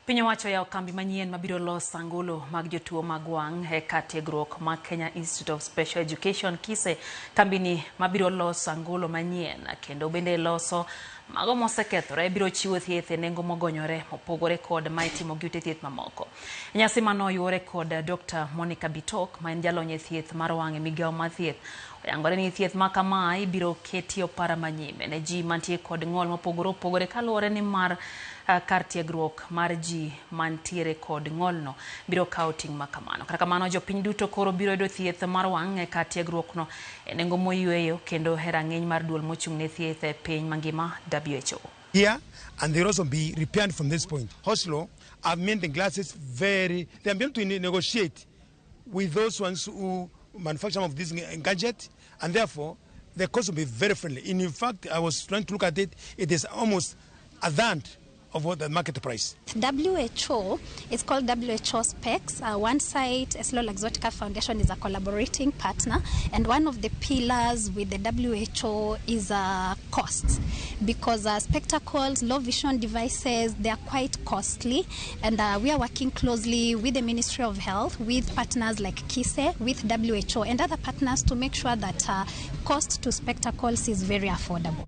Piny owacho oyawo kambi manyien mabiro loso angolo mag jotuo mag wang' e kar tiegruok ma Kenya Institute of Special Education KISE. Kambini mabiro loso angolo manyien kendo bende loso mago mosekethore biro chiwo thieth e nengo mogonyore mopogore kod ma itimo gi ute thieth mamoko. Nyasi mano oyuore kod Dr. Monica Bitok ma en jalony e thieth mar wang' e migawo mar thieth. Oyangore ni thieth ma kama ibiro ketie opara manyime ne ji mantie kod ng'ol mopogore opogore kaluwore ni mar kar tiegruok mar ji mantiere kod ng'olno biro kawo ting' ma kamano. Kata kamano jopiny duto koro biro yudo thieth mar wang' e kar tiegruokno e nengo moyweyo kendo e rang'iny mar duol mochung' ne thieth e piny mangima WHO. Here, and they'll also be repaired from this point. Oslo have made the glasses very, they are able to negotiate with those ones who manufacture of this gadget, and therefore the cost will be very friendly. In fact, I was trying to look at it, it is almost a third of what the market price. WHO, it's called WHO Specs. One site, EssilorLuxottica Foundation is a collaborating partner, and one of the pillars with the WHO is costs, because spectacles, low vision devices, they are quite costly, and we are working closely with the Ministry of Health, with partners like KISE, with WHO and other partners to make sure that cost to spectacles is very affordable.